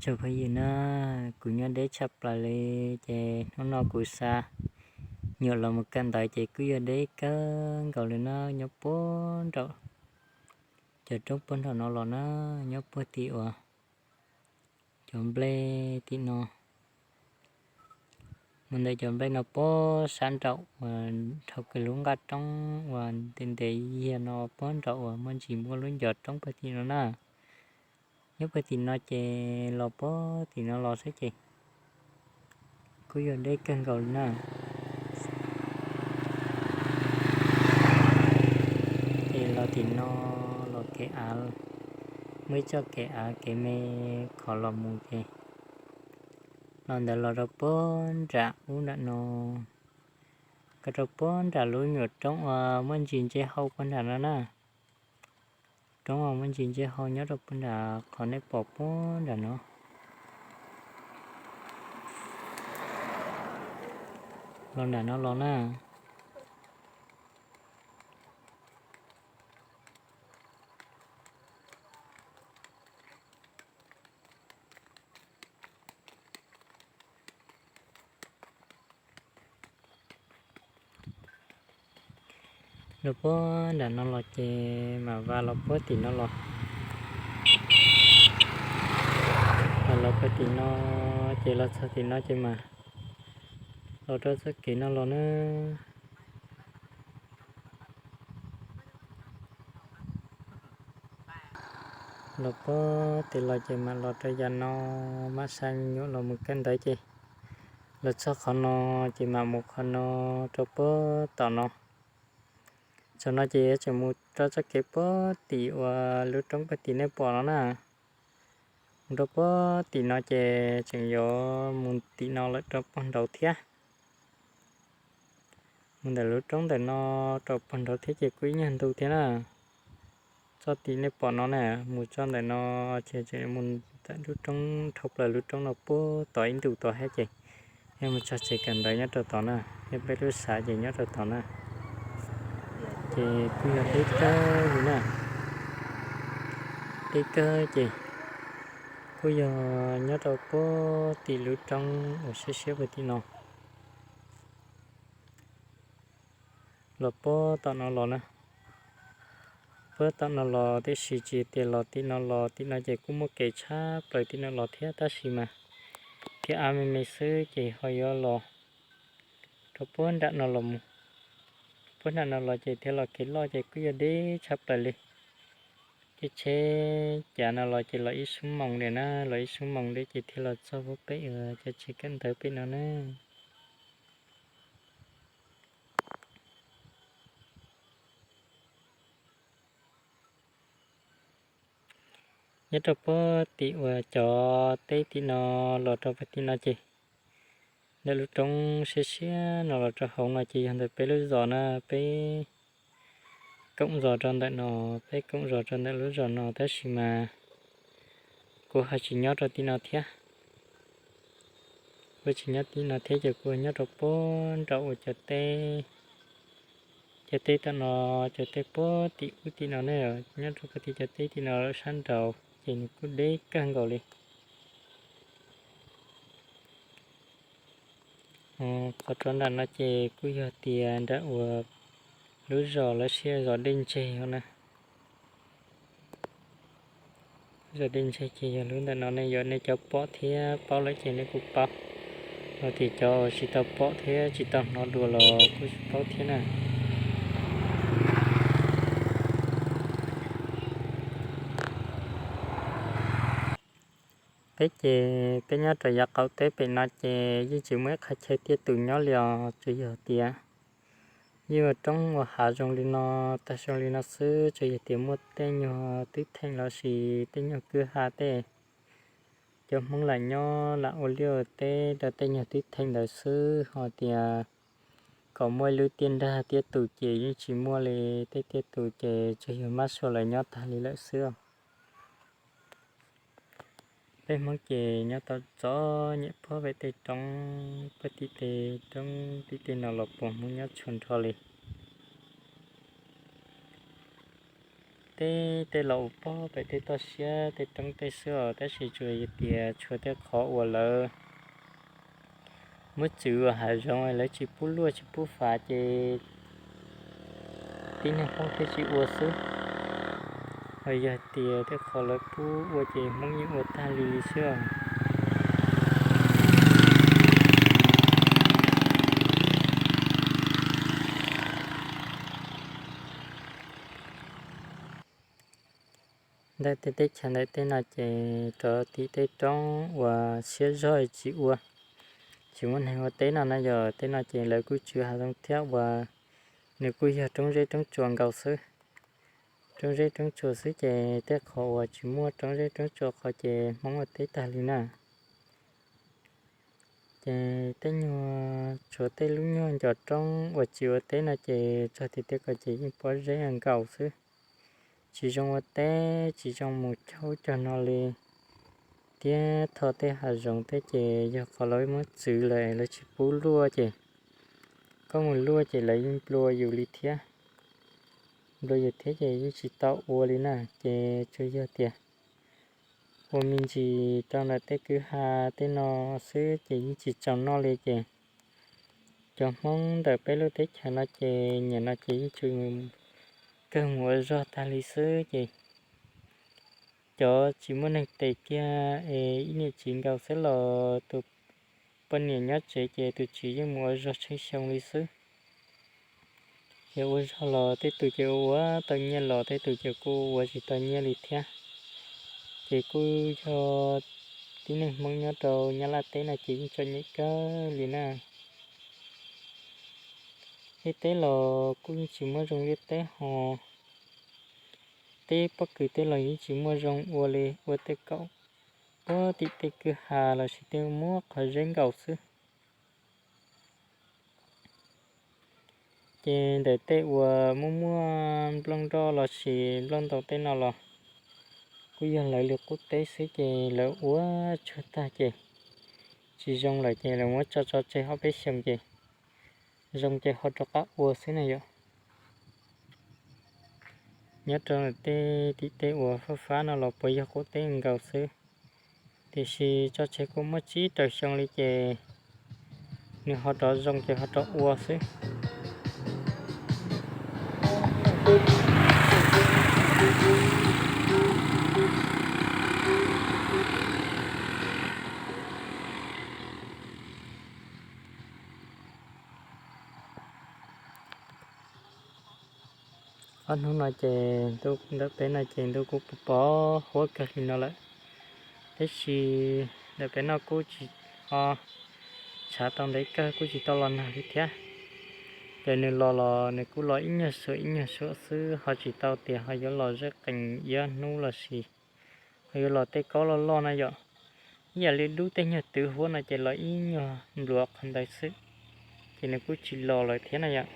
Tsoom phooj ywg na, kuv nyob deb tshaj plaws li, ces hnub no kuv xa nyuam los mus kawm ntawv ces kuj yog deb kawg nkaus li na, nyob puag nraum cov roob puag nraum no los na, nyob puag tim uas cov nplej tim no, mus ntawm cov nplej no puag sab nraum uas dhau kiag lub nqaj roob uas ntev ntev yag no puag nraum uas muaj ntsis muaj lub ncov roob puag tim no na. Nyob puag tim no ces los puag tim no los xwb ces kuj yog deb kawg nkaus li na. Ces los tim no los kev av, muaj ib txoj kev av kev me qhov los mus ces los ntawd los rau puag nram ub nram no, ko rau puag nram lub nyuam roob uas muaj ntsis ntse hau puag nram no na. Roob uas muaj ntsis ntse hau nyob rau puag nram qhov nej pom puag nram no. Los nram no los na. Los puag nram no los ces mam vas los puag tim no los. Los puag tim no ces los txog tim no ces mam los rau txoj kev no los na. Los puag tim los ces mam los rau yav no, mam xa nyuam los mus kawm ntawv ces los txog qhov no ces mam mus qhov no rau puag tom no. Txog no ces yuav tseem mus rau txoj kev puag tim uas lub roob puag tim nej pom no na. Mus rau puag tim no ces tseem yuav mus tim no lawm rau puag nraud thiab. Mus ntawm lub roob ntawm no rau puag nraud thiab ces kuj ib nyuag ntu thiab na. Txoj tim nej pom no na, mus txog ntawm no ces tseem mus ntawm lub roob dhau plaws lub roob no puag tod ib ntus tod thiab ces yog mus txog tsev kawm ntawv nyob rau tod na, yog peb lub xav ces nyob rau tod na. Ces kuj yog deb kawg li na, deb kawg ces kuj yog nyob rau puag tim lub roob uas siab siab puag tim no. Los puag tom no los na, puag tom no los tiam sis tsis tias los tim no los, tim no ces kuj muaj kev tshab plaws tim no los thiab tab sis mas kev av me me xwb ces ho yuav los rau puag nram no los mus. Puag nram no los ces thiaj los kev loj ces kuj yog deb tshaj plaws li. Ces tsheb cav no los ces los ib xuab moos li na, los ib xuab moos li ces thiaj los txog puag pem uas cov tsev kawm ntawv pem no na. Nyob rau puag tim uas cov teb tim no los rau puag tim no ces ntawm lub roob siab siab no los rau hauv no ces yog ntawm peb lub zos na, peb koom zos rau ntawm no, peb koom zos rau ntawm lub zos no tab sis mas kuv ho tsis nyob rau tim no thiab. Kuv tsis nyob tim no thiab ces kuv nyob rau puag nraum uas cov teb, cov teb tom no, cov teb puag tim ub tim no ne, nyob rau puag tim cov teb tim no sab nraud ces nws kuj deb kawg nkaus li. Qhov rov nram no ces kuj yog tias nram uas lub zos lawv siab zos Dej Ntseg na. Zos Dej Ntseg ces yog lub ntawm no ne, yog nej cov pom thiab paub lawm ces nej kuj paub, ho tias cov tsis tau pom thiab tsis tau hnov dua los kuj paub thiab na. Peb ces peb nyob rau yav qaum teb pem no ces yeej tsis muaj ib qhov chaw tiaj tus nyob li os, tsuas yog tias yeej ua roob ua hav zoo li no, tag zoo li no xwb, tsuas yog tias muaj tej nyuag twb theem los sis tej nyuag kwj ha tej, cov Hmoob lam nyob lam ua liaj ua teb rau tej nyuag twb theem ntawd xwb, ho tias kom muaj ib lub tiaj nrag tiaj tus ces yeej tsis muaj li, tej tiaj tus ces tsuas yog mab sua lawv nyob tag li lawm xwb. Peb Hmoob ces nyob tau txom nyem puag pem tej roob, puag tim tej roob tim tej no los puas Hmoob nyob tshua nrho li. teb tej los uas pog pem tej toj siab tej roob tej xwb os, tab sis tsuas yog tias tshuav tej qhov uas lawv muab txwv ua hav zoov lawv tsis pub luaj tsis pub fav ces tib neeg Hmoob thiaj tsis ua xwb. Ho yog tias tej qhov lawv pub ua ces Hmoob yeej ua tag li li xwb os. Ntawm tej teb chaws ntawm tej no ces rov tim tej roob uas siab zog tsis ua, tsis muaj neeg ua teb no na yog tej no ces lawv kuj txwv hav zoov thiab uas nws kuj yog roob zeb roob tsuas nkaus xwb. Roob zeb roob tsuas xwb ces tej qhov uas tsis muaj roob zeb roob tsuas qhov ces Hmoob ua teb tag li na. Ces tej nyuag tshuav tej lub nyuag ncov roob uas tsis ua teb no ces txog tiag tiag ko ces yeej pob zeb nkaus xwb. Tsis zoo ua teb tsis zoo mus caug cog no li. Thiab tho tej hav zoov tej ces yog qhov lawv muab txwv lawm lawv tsis pub luaj ces koj mus luaj ces lawv yeej nplua yus li thiab. Nplua yus thiab ces yeej tsis tau ua li na ces tsuas yog tias ua me ntsis rau ntawm tej kwj ha tej no xwb ces yeej tsis txaus noj li ces cov Hmoob ntawm peb lub teb chaws no ces nim no ces yeej tsuas kawg mus ua zog tag li xwb ces cov tsis muaj neeg tes kiag es ib niam txiv nkaus xwb los tus poj niam nyob tsev ces tus txiv yeej mus ua zog tshee xyoo li xwb. Ces ua zog los tej tus ces ua tau nyiaj los tej tus ces kuj ua tsis tau nyiaj li thiab. Ces kuj yog tib neeg Hmoob nyob rau Nyab Laj teb no ces yeej txom nyem kawg li na. Liaj teb los kuj yeej tsis muaj zoo liaj teb ho, teb pob kws tej los yeej tsis muaj zoo ua li, ua tej kaum puag tim tej kwj ha los sis tej muaj qhov zeb nkaus xwb. Ces ntawm tej uas muaj muaj nplooj nroj los sis nplooj ntoo tej no los kuj yog lawv li qub teb xwb ces lawv ua tsuag tag ces tsis zoo lawm ces lawv muab tso tso tseg ob peb xyoos ces zoo ces ho rov qab ua xwb na yom. Nyob rau tej tim tej uas fab fab no los puas yog qub teb nkaus xwb, tiam sis tso tseg kuj muaj tsib rau xyoo li ces nws ho rov zoo ces ho rov ua xwb. Ob hnub no ces ntawm peb no ces ntuj kuj pos pos huab kawg li no lawm, tab sis ntawm peb no kuj tsis, o, tshav tau ntev kawg kuj tsis tau los nag li thiab. Ces nws los los nws kuj los ib nyuag suam ib nyuag suam xwb ho tsis tau tias ho yuav los zej qees ib ob hnub los sis ho yuav los tej kaub loj loj na yom. Ib yam li dub tej nyuag twv huab no ces los ib nyuag npluav qhov ntawd xwb, ces nws kuj tsis los lawm thiab na yom.